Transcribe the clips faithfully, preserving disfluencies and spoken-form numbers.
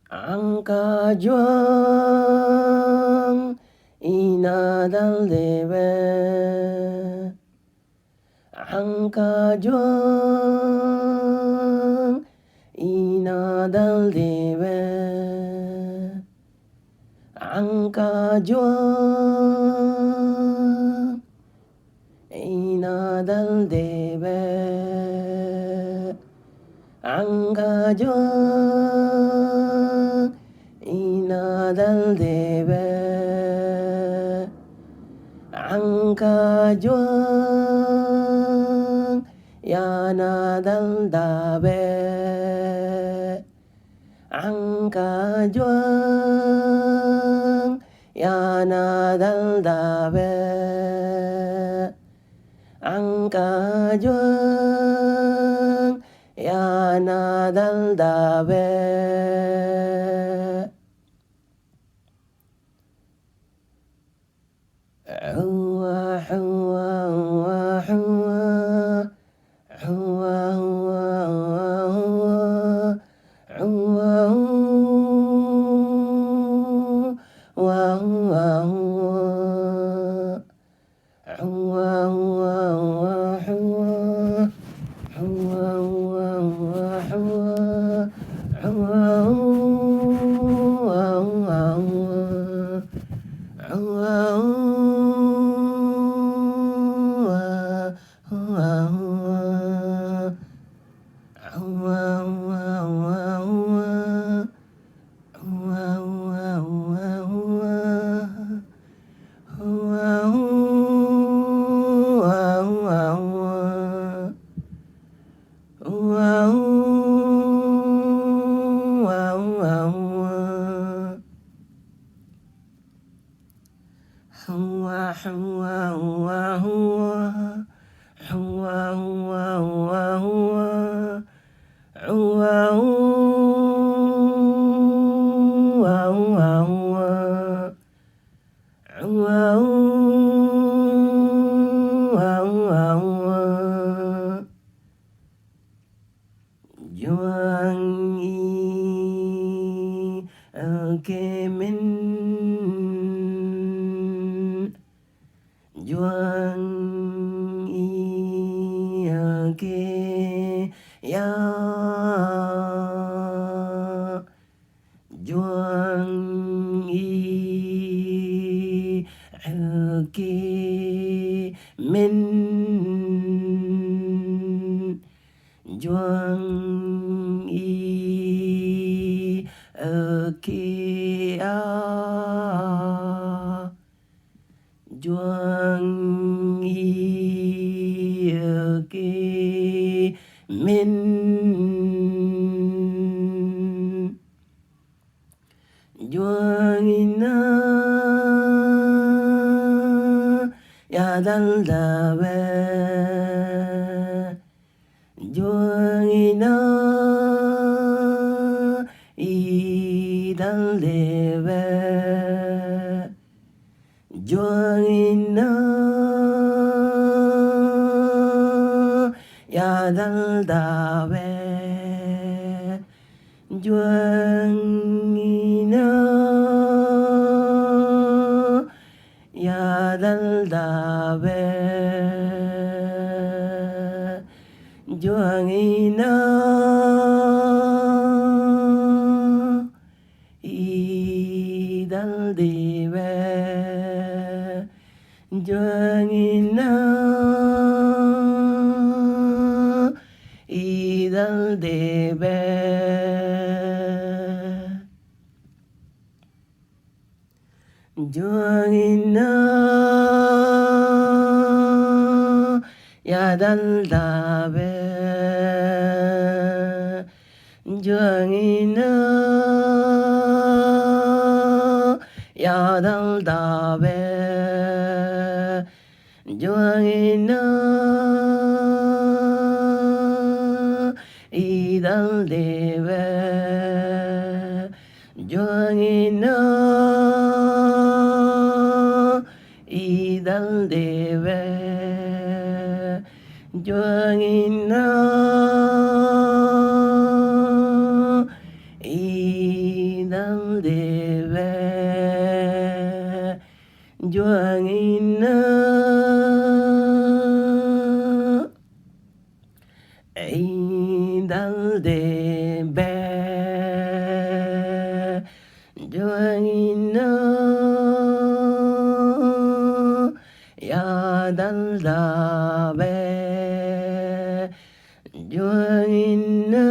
Anga juang ina dal debe. Anga juang ina dal debe. Anga juang ina dal debe. Anga juang ina dal debe. Anga juang yana dal debe. Anga juang yana dal debe. Anga juang yana dal debe. Hua, hua, hua, hua. Hua, hua, hua, hua. Hua, hua, hua, hua. Hua, hua, hua, hua. Hua, hua, hua, hua. Hua, hua, hua, hua. Hua, hua, hua, hua. Hua, hua, hua, hua. Hua, hua, hua, hua. Hua, hua, hua, hua. Hua, hua, hua, hua. Hua, hua, hua, hua. Hua, hua, hua, hua. Hua, hua, hua, hua. Hua, hua, hua, hua. Juang i ake min. Juang i ake ya. Juang i ake min. Juang i ake a. Juang i ake min. Juang ina ya dal debe. Juang ina i dal debe. Juang ina ya dal debe. Juang ina ya dal debe. Juang ina i dal debe. Juang ina i dal debe. Juang ina ya dal debe. Juang ina ya dal debe. Juang ina i dal debe. Juang ina i dal debe. Juang ina i dal de ve, juang in na, ei dal de ve, juang in na, ya dal da ve, juang in na,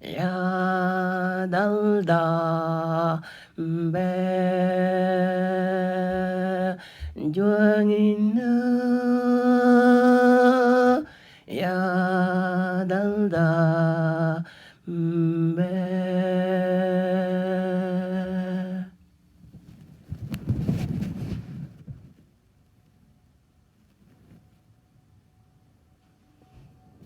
ya dal da ve, juang in na, ya dal da